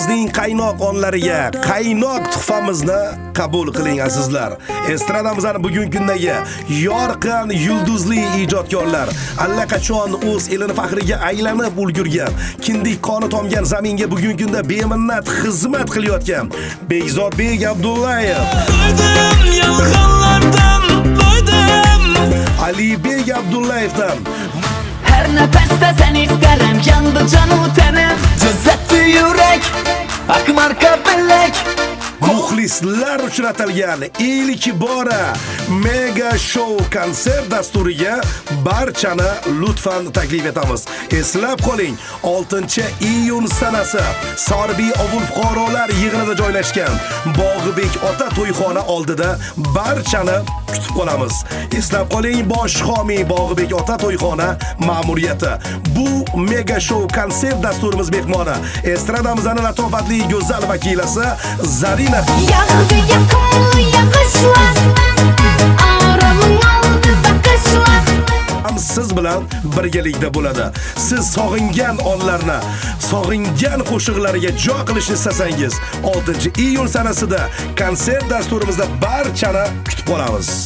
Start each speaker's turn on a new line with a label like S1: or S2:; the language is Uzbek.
S1: Estradamizning qaynoq onlariga qaynoq tuhfamizni qabul qiling, azizlar. Estradamizning bugungi kundagi yorqin yulduzli ijodkorlar, allaqachon o'z elini faxriga aylanib ulgurgan, kindik qoni tomgan zaminga bugungi kunda beminnat xizmat qilayotgan Bekzodbek Abdullayev,
S2: Do'ydim yolg'onlardan, do'ydim.
S1: Alibek Abdullayevdan
S3: Her nefeste seni isterim. Yandı canu tenim. Cüzetti yürek. Akmar bilek.
S1: Muxlislar uchun atalgan ilk bora mega shou konsert dasturiga barchani lutfan taklif etamiz. Eslab qoling, 6-iyun sanasi Sorbiy ovul fuqarolar yig'inida joylashgan Bog'ibek ota to'yxona oldida barchani kutib qolamiz. Eslab qoling, bosh homiy Bog'ibek ota to'yxona ma'muriyati. Bu mega shou konsert dasturimiz mehmoni estradamizning latofatli go'zal vakilasi Zarina
S4: Yağdı yakımlı yağışlar, Aramın aldı bakışlar.
S1: Ham siz bilan birgalikda bo'ladi. Siz sog'ingan onlarni, sog'ingan qo'shiqlariga jo qilishni istasangiz, 6-iyun sanasida konsert dasturimizda barchani kutib qolamiz.